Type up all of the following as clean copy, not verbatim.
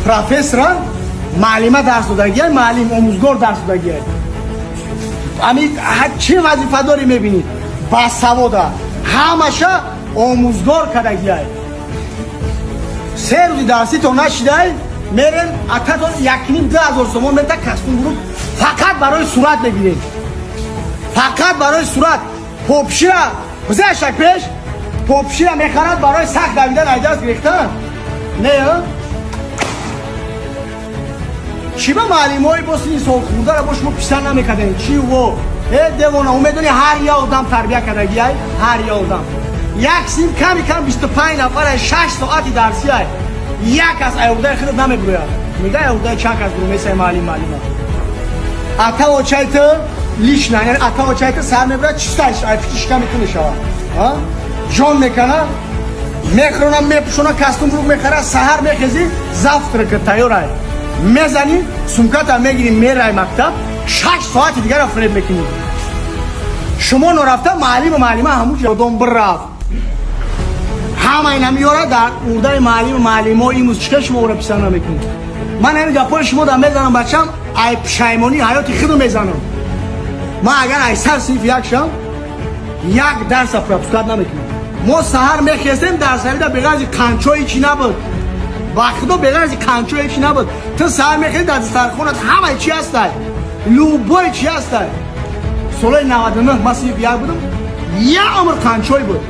Профессора муаллима дарс додагия, муаллим, омӯзгор дарс додагия. Ами чӣ вазифадорӣ мебинӣ, басавода, ҳамаша омӯзгор кардагиай. 3 рӯзи дарсӣ то нашидай, мерем, ататон 1,5-2 ҳазор сомон мета, кастум буруд, фақат барои сурат мегирем, фақат барои сурат. Попшира бизашак пеш, попшира мехарад барои сахт давидан, айдаст гирехтан не. Чӣ ба муаллимҳои бо синни солхӯрдара бо шумо писар намекардем? Чӣ во, э девона, умедони ҳар як одам тарбия кардагиай, ҳар як одам. Як синф ками кам 25 нафар, 6 соати дарсиай, як кас айурдаи худат намебурӯяд. Мега, айурдаи чанд кас бурумесай муаллим, муаллима, ата очай ту лично, яъне ата очай ту сар мебурад, чисташ ай фики шиками ту мешавад, ҷон мекана, мехӯрона, мепӯшона, костюм брюк мехара. Саҳар мехезӣ, завтрак тайёрай, мезанӣ, сумката мегирӣ, мерай мактаб, 6 соати дигара фиреб мекунӣ. Шумо норафта, муаллиму муаллима ҳамун ҷодом бирафт, ҳама ина меёра дар урдаи муаллиму муаллимо. Имрӯз чӣ шумо ора писар намекунед? Ман ҳамин гапҳои шумо да мезанам, бачам, ай пушаймонии ҳаёти худу мезанам. Ман агар ай сар синфи як шам, як дарса пропускать намекунам. Мо саҳар мехестем, дарсарида беғарзи қанчои чӣ набуд, ба худо, беғарзи қанчои чӣ набуд. Ту саҳар мехези, дар дастархонат ҳамаи чӣ ҳастай, любой чӣ ҳастай. Солҳои 99 ман синфи як будам, як умр қанчой буд.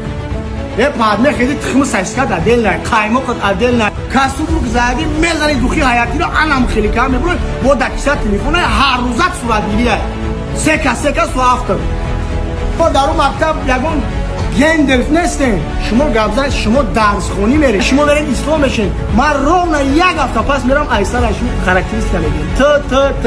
Э пад мехези, тухми сосискат отдельно, қаймоқат отдельно, костюм брюк зади, мезани духи ҳаятиро, анам хеле кам мебурой, бо дар киса телефона, ҳар рӯзат суратгирия, сека сека суавтор. Мо дар он мактаб ягон Гендальф нестем. Шумо гапзан, шумо дарсхонӣ меред, шумо меред, ислом мешед. Ман ровно як ҳафта пас мерам, айсара шумо характеристика мегирем. Т т т.